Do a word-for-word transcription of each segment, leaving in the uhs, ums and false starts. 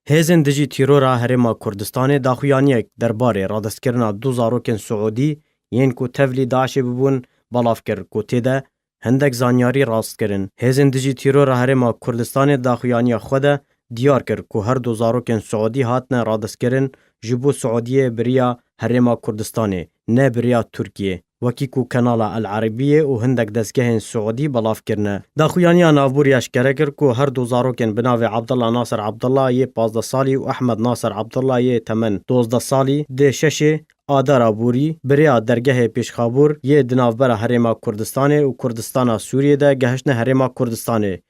Hêzên dijî tîrora Herêma Kurdistanê daxuyaniyek derbarê radestkirina du zarokên Siûdî yên ku tevlî DAIŞê bibûn belav kir ku tê de hindek zanyarî rast kirin. Hêzên dijî tîrora Herêma Kurdistanê daxuyaniya xwe de diyar kir ku her du zarokên Siûdî hatine radestkirin ji bo Siûdiyê bi riya Herêma Kurdistanê, ne bi riya Tirkiyê, wekî ku Kanala El Erebiyê û hindek dezgehên Siûdî belav kirine. Daxuyaniya navborî eşkere kir ku her du zarokên bi navê Abdullah Nasir Abdullah yê pazdeh salî û Ehmed Nasir Abdullah yê temen dozdeh salî di şeşê Adara borî bi rêya dergehê Pêşxabûr yê di navbera Herêma Kurdistanê û Kurdistana Sûriyê de gehiştine Herêma Kurdistanê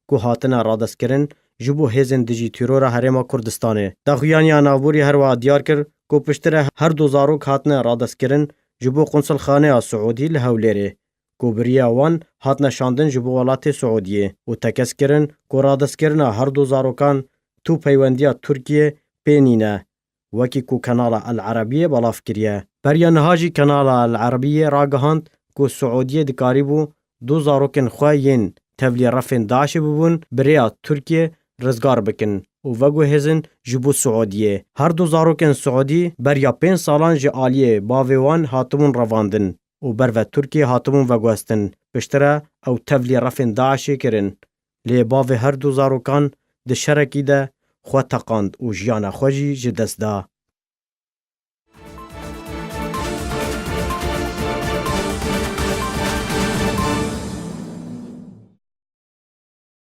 ku hatine radestkirin ji bo hêzên dijî tîrora Herêma Kurdistanê. Daxuyaniya navborî her wiha diyar kir ku piştre her du zarok hatine radestkirin ji bo Qunsulxaneya Siûdî li Hewlêrê, ku bi riya wan hatine şandin ji bo welatê Siûdiyê û tekez kirin ku radestkirina her du zarokan tu peywendiya Tirkiyê pê nîne, wekî ku Kanala El Erebiyê belav kiriye. Beriya niha jî Kanala El Erebiyê ragihand ku Siûdiyê dikarîbû du zarokên xwe yên tevlî refên DAIŞê bibûn, bi rêya Tirkiyê rizgar bikin û veguhêzin ji bo Siûdiyê. Her du zarokên Siûdî beriya pênc salan ji aliyê bavê wan hatibûn revandin û ber ve Tirkiyê hatibûn veguhestin. Piştre ew tevlî refên DAIŞê kirin. Lê bavê her du zarokan di şerekî de xwe teqand û jiyana xwe jî ji dest da.